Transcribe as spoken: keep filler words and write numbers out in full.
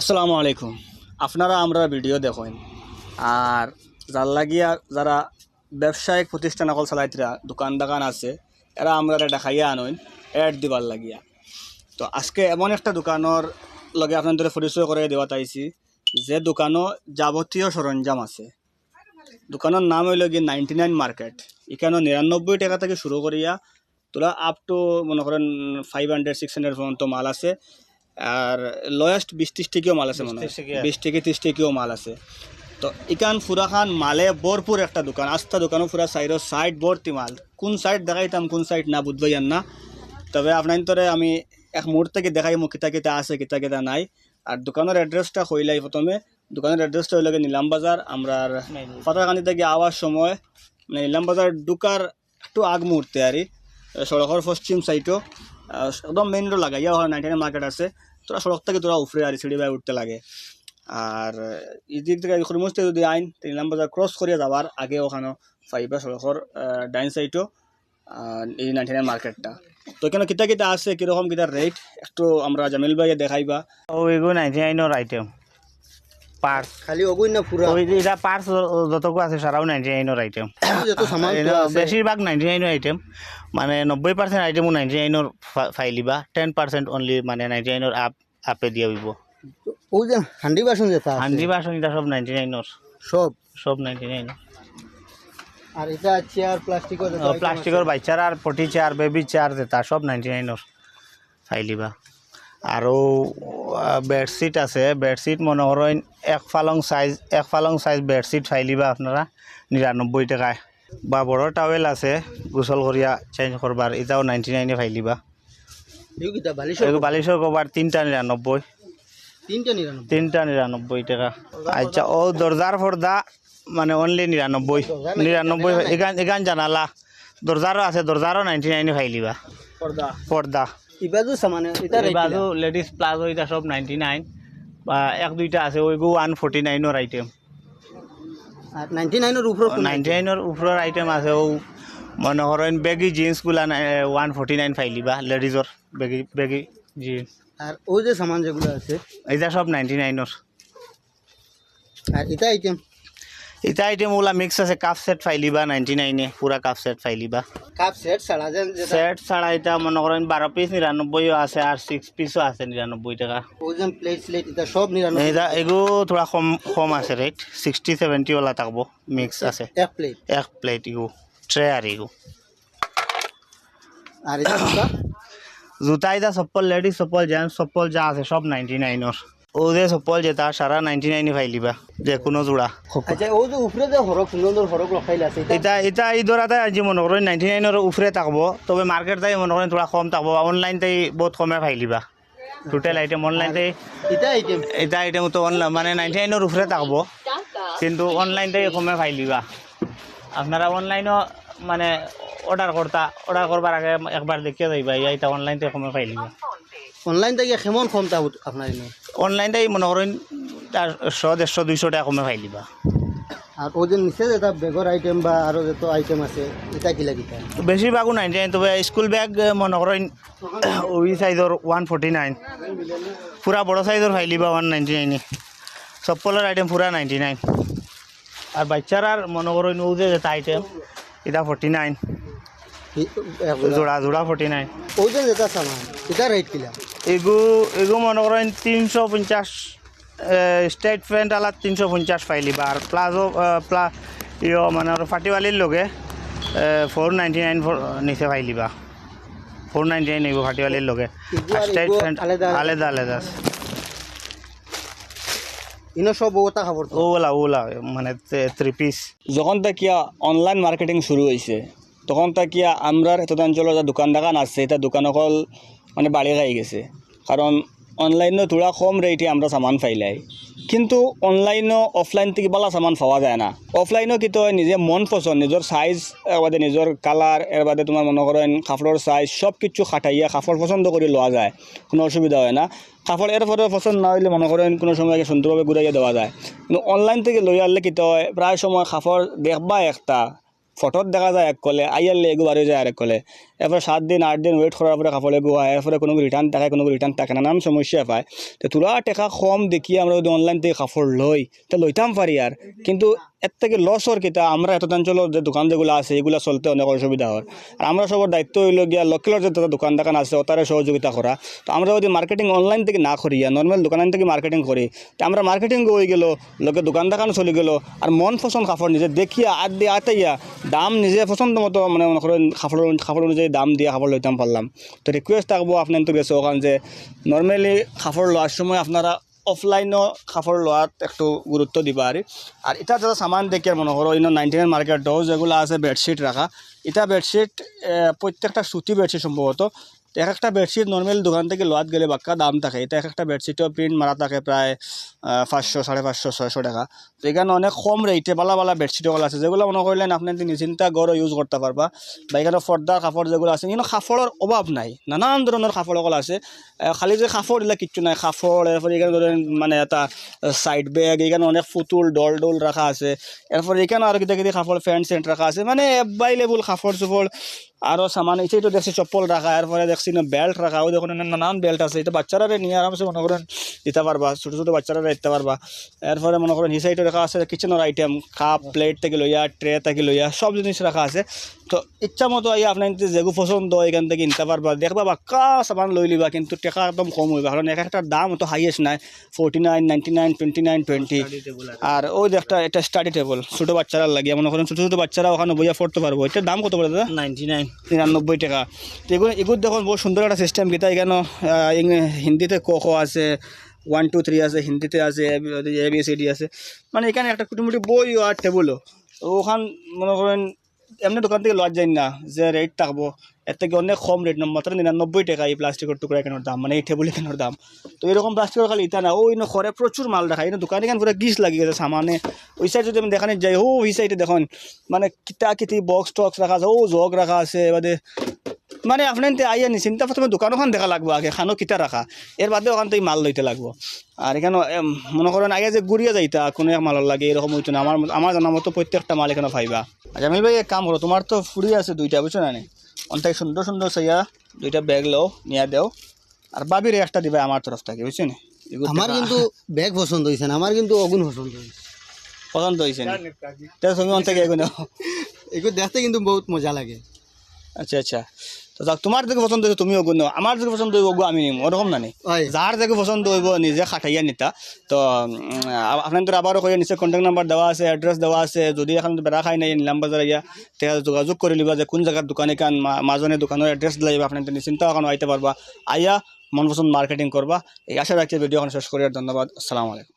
আসসালামু আলাইকুম। আপনারা আমরার ভিডিও দেখইন, আর যার লাগিয়া যারা ব্যবসায়িক প্রতিষ্ঠান অকল চালাইতরা, দোকান দাকান আছে, এরা আমরারে ডাকাইয়া আনইন অ্যাড দিবার লাগিয়া। তো আজকে এমন একটা দোকানর লগে আপনারারে পরিচয় করাই দেওয়াত আইছি, যে দোকানো যাবতীয় সরঞ্জাম আছে। দোকানর নাম অইলো গি নাইনটি নাইন মার্কেট। ইখানো নিরানব্বই টেকা থাকি শুরু করিয়া তোরা আপ টু মনে করেন ফাইভ হান্ড্রেড সিক্স হান্ড্রেড পর্যন্ত মাল আছে। আর লোয়েস্ট বিশ ত্রিশ টেকাও মাল আছে মনে হয়। বিশ ত্রিশ টেকা। বিশ টেকা ত্রিশ টেকাও মাল আছে। তো ইখান পুরাখান মালে ভরপুর একটা দোকান, আস্তা দোকানো পুরা চাইরো সাইড ভর্তি মাল। কোন সাইড দেখাইতাম, কোন সাইড না বুঝবাই আর না। তবে আপনারারে আমি এক মুহূর্তে কি দেখাইমু কিতা কিতা আছে, কিতা কিতা নাই। আর দোকানর অ্যাড্রেসটা কইলাই প্রথমে। দোকানর অ্যাড্রেসটা অইলো গি নিলাম বাজার, আমরার মেইন রোড। পাথারকান্দি থাকি আওয়ার সময় মানে নিলাম বাজার ঢুকার একটু আগ মুহূর্তে আর কি, সড়কর পশ্চিম সাইডও, আহ, একদম মেইন রোড লাগাইয়া ওখানো নাইনটি নাইন মার্কেট আছে। তোরা সড়ক থাকি তোরা উপরে আর কি সিঁড়ি বায় উঠতে লাগে। আর, আহ, এই দিক থাকি হরিমোজ থাকি যদি আইন, তে নিলাম বাজার ক্রস করিয়া যাওয়ার আগে ওখানো পাইবা সড়কর, আহ, ডাইন সাইডও, আহ, এই নাইনটি নাইন মার্কেটটা। তো ইখানো কিতা কিতা আছে, কিরকম কিতা রেট, একটু আমরা জামিল ভাইয়ে দেখাইবা। ও, এগু নাইনটি নাইনর আইটেম। পার্স। খালি ওগুই না পুরা? ওই যে ইটা পার্স য-, যতগু আছে, সারাউ নাইনটি নাইনর আইটেম। যত সামান এনে তো আছে। বেশিরভাগ নাইনটি নাইনর আইটেম, মানে, নব্বই পার্সেন্ট আইটেমউ নাইনটি নাইনর ফা-, ফাইলিবা, টেন পার্সেন্ট অনলি, মানে, নাইনটি নাইনর আপ, আপে দিয়া অইবো। ওই যে হান্ডি বাসন যেটা আছে। হান্ডি বাসন ইটা সব নাইনটি নাইনর। সব? সব নাইনটি নাইন। আর ইটা চেয়ার, প্লাস্টিকর যেটা ও, আইটেম প্লাস্টিকর আছে। বাচ্চার আর পটি চেয়ার, বেবি চেয়ার যেটা, সব নাইনটি নাইনর ফাইলিবা। আরও, আহ, বেডশিট আছে, বেডশিট মনে করইন এক পালং সাইজ, এক পালং সাইজ বেডশিট ফাইলিবা আপনারা নিরানব্বই টেকায়। বা বড় টাওয়েল আছে, গোসল করিয়া চেঞ্জ করবার, ইটাও নাইনটি নাইনে ফাইলিবা। এগু কিতা বালিশর এগু কভার? বালিশর কভার তিনটা নিরানব্বই। তিনটা নিরানব্বই? তিনটা নিরানব্বই টেকা। আচ্ছা, ও দরজার পর্দা, মানে, অনলি নিরানব্বই। দরজা নাই, নিরানব্বই, জানালা নাই। এখান, এখান জানালা। দরজারও আছে, দরজারও নাইনটি নাইনে ফাইলিবা। পর্দা? পর্দা। ইবাজু সামানে, ইটা এই রেট বাজু কিলা? লেডিস প্লাজো, ইটা সব নাইনটি নাইন। বা এক দুইটা আছে, ওইগু ওয়ান ফর্টি নাইনর আইটেম। আর নাইনটি নাইনর উপরে কোন নাইনটি নাইনর উপরের আইটেম আছে, ও মনে করইন বেগি জিন্সগুলা না, এ, ওয়ান ফর্টি নাইন ফাইলিবা, লেডিজর বেগি, বেগি জিন্স। আর ওই যে সামান যেগুলা আছে? ইটা সব নাইনটি নাইনর। আর ইটা আইটেম? ইটা আইটেম ওলা মিক্স আছে, কাপ সেট ফাইলিবা নাইনটি নাইনে, পুরা কাপ সেট ফাইলিবা। কাপ সেট ছাড়া যে, যেটা সেট ছাড়া ইটা মনে করইন বারো পিস নিরানব্বইও আছে, আর সিক্স পিসও আছে নিরানব্বই টেকা। ওজন প্লেট স্লেট ইটা সব নিরানব্বই? ইটা এগু থুড়া কম, কম আছে রেট, সিক্সটি সেভেন্টি ওলা থাকবো, মিক্স আছে। এক প্লেট? এক প্লেট এগু, ট্রে আর এগু। আর ইটা জুতা? জুতা ইটা চপ্পল, লেডিস চপ্পল, জেন্টস চপ্পল যা আছে সব নাইনটি নাইনর। ও যে চপ্পল যেটা সারা নাইনটি নাইনে ফাইলিবা, যে কোনো জোড়া। আচ্ছা, ও যে উপরে যে হরক, সুন্দর সুন্দর হরক লখাইল আছে, ইটা? ইটা, ইটা ই দরাতে আজি মনে করইন নাইনটি নাইনর উপরে থাকবো, তবে মার্কেট থাকি মনে করইন থুড়া কম থাকবো, বা অনলাইন থাকি বহুত কমে ফাইলিবা। টোটাল আইটেম অনলাইন থাকি। ইটা আইটেম? ইটা আইটেম তো অনলাইন, মানে, নাইনটি নাইনর উপরে থাকবো, কিন্তু অনলাইন থাকি কমে ফাইলিবা। আপনারা অনলাইনও, মানে, অর্ডার করতা, অর্ডার করবার আগে একবার দেখিয়া যাইবা, ইয়া ইটা অনলাইন থাকি কমে ফাইলিবা। অনলাইন থাকি কেমন কম তা আপনার এনে? অনলাইন থাকি মনে করইন চারশো, দেড়শো, দুইশো টেকা কমে ফাইলিবা। আর ও যে নিচে যেটা ব্যাগর আইটেম বা আরো যত আইটেম আছে, ইটা কিলা কিতা? বেশিরভাগও নাইনটি নাইন, তবে স্কুল ব্যাগ, এ, মনে করইন ওই সাইজর ওয়ান ফর্টি নাইন, পুরা বড় সাইজর ফাইলিবা ওয়ান নাইনটি নাইনে। চপ্পলর আইটেম পুরা নাইনটি নাইন। আর বাচ্চার আর মনে করইন ও যে যেটা আইটেম, ইটা ফর্টি নাইন। ই-, এক জোড়া। জোড়া, জোড়া ফর্টি নাইন। ও যে যেটা সামান, ইটা রেট কিলা? এগু, এগু মনে করইন তিনশো পঞ্চাশ, এ, স্ট্রেট প্যান্ট আলা তিনশো পঞ্চাশ ফাইলিবা, আর প্লাজো, এ, প্লা-, ইয়ো, মানে, ওর ফাটিওয়ালির লগে, এ, ফোর নাইনটি নাইন ফোর নিচে ফাইলিবা। ফোর নাইনটি নাইন এগু ফাটিওয়ালির লগে। এগু আর আর স্ট্রেট এগু প্যান্ট আলাদা আলাদা। আলাদা আলাদা আছে। ইনো সব ওটা কাপড় তো? ওলা, ওলা, মানে, থ্রি পিস। যখন থাকিয়া অনলাইন মার্কেটিং শুরু অইছে, তখন থাকিয়া আমরার এতদাঞ্চলর যে দোকান দাকান আছে, ইটা দোকান অকল, মানে, বাড়ি খাই গেছে। কারণ অনলাইনও থুড়া কম রেটে আমরা সামান পাইলাই, কিন্তু অনলাইনও অফলাইন থাকি বালা সামান পাওয়া যায় না। অফলাইনও কিতা অয়, নিজে মন পছন্দ, নিজর সাইজ, এর বাদে নিজর কালার, এর বাদে তোমার মনে করইন কাপড়র সাইজ, সব কিছু খাটাইয়া কাপড় পছন্দ করি লওয়া যায়, কোনো অসুবিধা অয় না। কাপড় এরপরে পছন্দ না অইলে মনে করইন কোনো সময় সুন্দরভাবে ঘুরাইয়া দেওয়া যায়। কিন্তু অনলাইন থাকি লইয়া আনলে কিতা অয়, প্রায় সময় কাপড় দেখবা একটা, ফটোত দেখা যায় এক কলে, আইয়ারলে এগু বার অই যায় আরেক কলে। এরপরে সাত দিন, আট দিন wait করার পরে কাপড় এগু আয়, এরপরে কুনু রিটার্ন থাকে, কুনু রিটার্ন থাকে না, নানান সমস্যা পায়। তো থুড়া টেকা কম দেখিয়া আমরা যদি online থাকি কাপড় লই, তে লইতাম পারি আর, কিন্তু এর থাকি লস অর কিতা, আমরা এত অঞ্চলর যে দোকান যেগুলা আছে, এগুলা চলতে অনেক অসুবিধা অর। আর আমরা সবর দায়িত্ব অইলো গিয়া লোকালর যে দোকান দোকান আছে, অতারে সহযোগিতা করা। তো আমরা যদি marketing online থাকি না করিয়া normal দোকান থাকি marketing করি, তে আমরা marketing অই গেলো, লগে দোকান দোকান চলি গেলো, আর মন পছন্দ কাপড় নিজে দেখিয়া আত দিয়া আতাইয়া দাম নিজে পছন্দ মতো, মানে, মনে করেন কাপড়, কাপড় অনুযায়ী দাম দিয়া কাপড় লইতাম পারলাম। তো request থাকবো আপনার তো গেছে ওখান যে normally কাপড় লওয়ার সময় আপনারা offline-ও কাপড় লওয়াত একটু গুরুত্ব দিবা আর। আর ইটা যারা সামান দেখি আর মনে করো, ইনো নাইনটি নাইন মার্কেটও যেগুলা আছে bedsheet রাখা, ইটা bedsheet, এ, প্রত্যেকটা সুতি bedsheet সম্ভবত। এক একটা bedsheet normal দোকান থাকি লওয়াত গেলে বাক্কা দাম থাকে, ইটা এক একটা bedsheet-ও print মারা থাকে প্রায়, আহ, পাঁচশো, সাড়ে পাঁচশো, ছয়শো টেকা। তো ইখানো অনেক কম rate-এ বালা বালা bedsheet অকল আছে, যেগুলা মনে করলেন আপনি নিশ্চিন্তা ঘরো use করতা পারবা। বা ইখানো পর্দার কাপড় যেগুলা আছে, ইখানো কাপড়র অভাব নাই, নানান ধরনর কাপড় অকল আছে। আহ, খালি যে কাপড় ইলা কিচ্ছু নাই, কাপড়, এরপরে ইখানো ধরেন মানে একটা side bag, ইখানো অনেক পুতুল, doll-টোল রাখা আছে। এরপরে ইখানো আরো কিতা কিতা কাপড়, pant-সেন্ট রাখা আছে, মানে available কাপড়-চোপড়, আরো সামান। ইটা তো দেখছি চপ্পল রাখা, এরপরে দেখছি না belt রাখা, ওই দেখুন না নানান belt আছে। ইটা বাচ্চারারে নিয়া আরামসে মনে করেন দিতা পারবা, ছোট ছোট বাচ্চারারে দিতা পারবা। এরপরে মনে করেন হি side-ও রাখা আছে kitchen-র item, cup, plate থাকি লইয়া, tray থাকি লইয়া সব জিনিস রাখা আছে। তো ইচ্ছা মতো আইয়া আপনার যেগু পছন্দ অয় ইখান থাকি নিতা পারবা। দেখবা বাক্কা সামান লই লিবা, কিন্তু টেকা একদম কম অইবা, কারণ এক একটার দাম তো highest নাই, forty nine, ninety nine, twenty nine, twenty। আর ওই যে একটা, এটা study table, ছোট বাচ্চারা লাগিয়া, মনে করেন ছোট ছোট বাচ্চারা ওখানো বইয়া পড়তে পারবো। ইটার দাম কত পড়ে দাদা? Ninety nine. নিরানব্বই টেকা। তো এগু, এগুর দেখুন বহুত সুন্দর একটা system, কিতা ইখানো, আহ, ইং-, হিন্দিতে ক খ আছে, one two three আছে, হিন্দিতে আছে, এ বি সি ডি আছে, মানে ইখানো একটা কুটিমুটি বই আর টেবুলও। তো ওখান মনে করেন এমনে দোকান থাকি লওয়া যায় না, যে rate থাকবো, এর থাকি অনেক কম rate, মাত্র নিরানব্বই টেকা এই plastic-র টুকরা ইখানোর দাম, মানে এই টেবুল ইখানোর দাম। তো এরকম plastic-র খালি ইটা না, ওই ইনো ঘরে প্রচুর মাল রাখা, ইনো দোকান ইখান পুরা গিজ লাগি গেছে সামানে। ওই side যদি আমি দেখানি যাই, ও ওই side-এ দেখুন, মানে কিতা কিতি box-টক্স রাখা আছে, ও জগ রাখা আছে, বাদে মানে আপনি এনতে আইয়া নিশ্চিন্তা প্রথমে দোকান ওখান দেখা লাগবো আগে, খানো কিতা রাখা, এর বাদে ওখান থাকি মাল লইতে লাগবো। আর ইখানো, এম, মনে করেন আগে যে ঘুরিয়া যাইতা কুনু এক মালর লাগি, এরকম অইতো না। আমার, আমার জানা মতো প্রত্যেকটা মাল ইখানো পাইবা। জামিল ভাই, এক কাম করো, তুমার তো ফুড়ি আছে দুইটা, বুঝছো না নি? অন থাকি সুন্দর সুন্দর চাইয়া দুইটা bag লও, নিয়া দেও। আর ভাবিরে একটা দিবা আমার তরফ থাকি, বুঝছো নি? এগুর আমার টেকা কিন্তু bag পছন্দ অইছে না, আমার কিন্তু অগুন পছন্দ অইছে। পছন্দ অইছে না? তে তুমি অন থাকি এগু নেও। এগু দেখতে কিন্তু বহুত মজা লাগে। আচ্ছা, আচ্ছা। তো যাক, তুমার যেগু পছন্দ অইছে তুমি অগু নেও, আমার যেগু পছন্দ অইবো অগু আমি নিমু, ওরকম না নি? অয়। যার যেগু পছন্দ অইবো নিজে খাটাইয়া নিতা। তো, উম, আ-, আপনার আবারও কইয়া নিচে contact number দেওয়া আছে, address দেওয়া আছে। যদি এখন বেড়া খাই নাই, নিলাম বাজার আইয়া, তে যোগাযোগ করি লিবা যে কুন জাগার দোকান ইখান, মা-, মাজনে দোকানর address দিলে আপনার নিশ্চিন্তা ওখানো আইতা পারবা। আইয়া মন পছন্দ marketing করবা। এই আশা রাখি video এখন শেষ করি আর ধন্যবাদ। আসসালামু আলাইকুম।